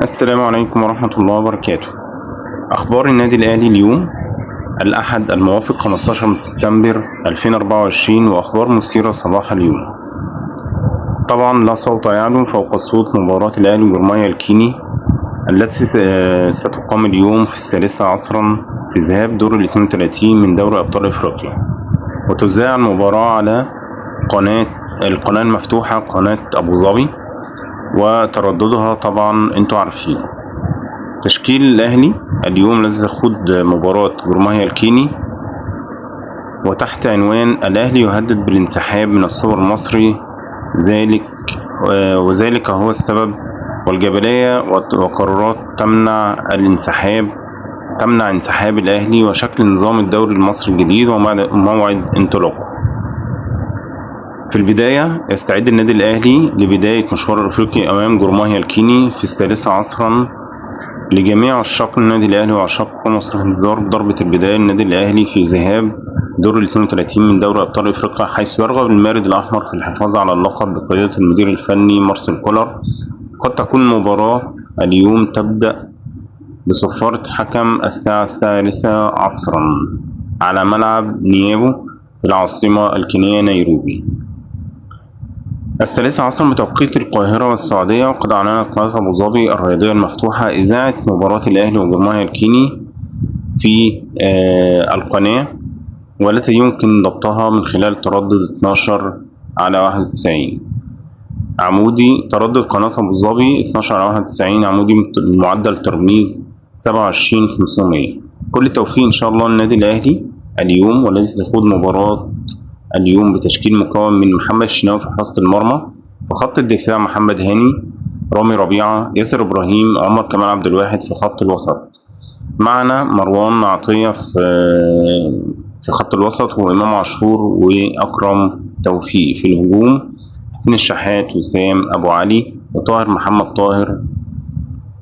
السلام عليكم ورحمة الله وبركاته. أخبار النادي الأهلي اليوم الأحد الموافق 15 سبتمبر 2024، وأخبار مثيرة صباح اليوم. طبعا لا صوت يعلو فوق صوت مباراة الأهلي وجورماهيا الكيني التي ستقام اليوم في 3 عصرا في ذهاب دور ال 32 من دوري أبطال إفريقيا، وتذاع المباراة على القناة المفتوحة قناة أبو ظبي، وترددها طبعا انتوا عارفين. تشكيل الأهلي اليوم الذي يخوض مباراة جورماهيا الكيني، وتحت عنوان الأهلي يهدد بالانسحاب من السوبر المصري، وذلك هو السبب، والجبلية وقرارات تمنع الانسحاب، تمنع انسحاب الأهلي، وشكل نظام الدوري المصري الجديد وموعد انطلاقه. في البداية يستعد النادي الأهلي لبداية مشوار الأفريقي أمام جورماهيا الكيني في 3 عصرا. لجميع عشاق النادي الأهلي وعشاق مصر في انتظار ضربة البداية للنادي الأهلي في ذهاب دور ال 32 من دوري أبطال إفريقيا، حيث يرغب المارد الأحمر في الحفاظ على اللقب بقيادة المدير الفني مارسيل كولر. قد تكون المباراة اليوم تبدأ بصفارة حكم الساعة 3 عصرا على ملعب نيابو في العاصمة الكينية نيروبي. 3 عصرا بتوقيت القاهرة والسعودية. وقد أعلنت قناة أبو ظبي الرياضية المفتوحة إذاعة مباراة الأهلي وجورماهيا الكيني في القناة، والتي يمكن ضبطها من خلال تردد 12 على 91 عمودي. تردد قناة أبو ظبي 12 على 91 عمودي معدل ترميز 27500. كل التوفيق إن شاء الله للنادي الأهلي اليوم، والذي سيخوض مباراة اليوم بتشكيل مكون من محمد الشناوي في حراسة المرمى، في خط الدفاع محمد هاني، رامي ربيعة، ياسر إبراهيم، عمر كمال عبد الواحد في خط الوسط. معنا مروان عطية في خط الوسط، وإمام عاشور وأكرم توفيق. في الهجوم حسين الشحات، وسام أبو علي، وطاهر محمد طاهر.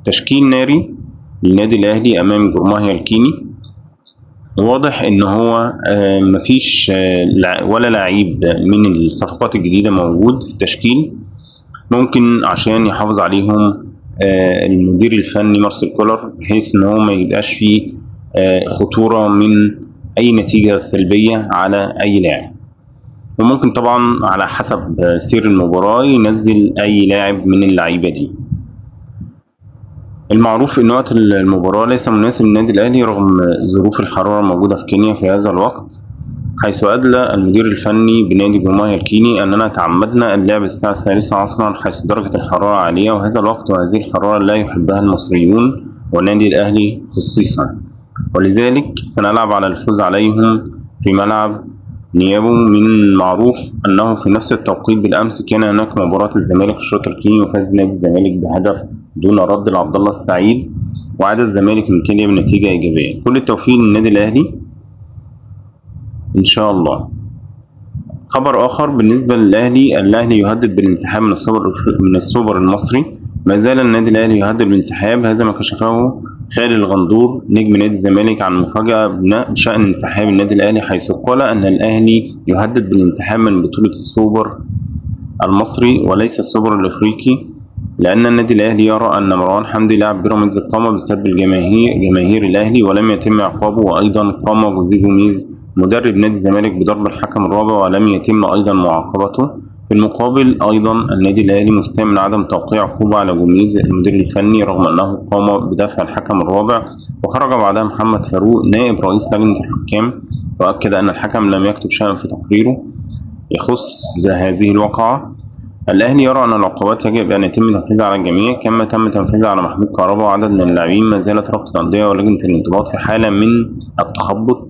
تشكيل ناري للنادي الأهلي أمام جورماهيا الكيني. واضح ان هو مفيش ولا لعيب من الصفقات الجديدة موجود في التشكيل، ممكن عشان يحافظ عليهم المدير الفني مارسيل كولر، بحيث ان هو ما يبقاش فيه خطورة من اي نتيجة سلبية على اي لاعب. وممكن طبعا على حسب سير المباراة ينزل اي لاعب من اللعيبة دي. المعروف ان وقت المباراة ليس مناسب للنادي الاهلي رغم ظروف الحرارة الموجودة في كينيا في هذا الوقت، حيث أدلى المدير الفني بنادي جورماهيا الكيني أننا تعمدنا اللعب الساعة 3 عصرا حيث درجة الحرارة عالية، وهذا الوقت وهذه الحرارة لا يحبها المصريون والنادي الأهلي خصيصا، ولذلك سنلعب على الفوز عليهم في ملعب نيابو. من المعروف أنه في نفس التوقيت بالأمس كان هناك مباراة الزمالك والشرطة الكيني، وفاز نادي الزمالك بهدف دون رد لعبد الله السعيد، وعاد الزمالك من كينيا بنتيجة إيجابية. كل التوفيق للنادي الأهلي إن شاء الله. خبر آخر بالنسبة للأهلي، الأهلي يهدد بالانسحاب من السوبر المصري. ما زال النادي الأهلي يهدد بالانسحاب، هذا ما كشفه خالد الغندور نجم نادي الزمالك عن مفاجأة بشأن انسحاب النادي الأهلي، حيث قال أن الأهلي يهدد بالانسحاب من بطولة السوبر المصري وليس السوبر الإفريقي، لأن النادي الأهلي يرى أن مروان حمدي لاعب بيراميدز قام بسب جماهير الأهلي ولم يتم عقابه، وأيضا قام جوزيه جوميز مدرب نادي الزمالك بضرب الحكم الرابع ولم يتم أيضا معاقبته. في المقابل أيضا النادي الأهلي مستاء من عدم توقيع عقوبة على جوميز المدير الفني رغم أنه قام بدفع الحكم الرابع. وخرج بعدها محمد فاروق نائب رئيس لجنة الحكام وأكد أن الحكم لم يكتب شيئا في تقريره يخص هذه الواقعة. الأهلي يرى أن العقوبات يجب أن يتم تنفيذها على الجميع كما تم تنفيذها على محمود كهربا وعدد من اللاعبين. ما زالت رابطة الأندية ولجنة الانضباط في حالة من التخبط.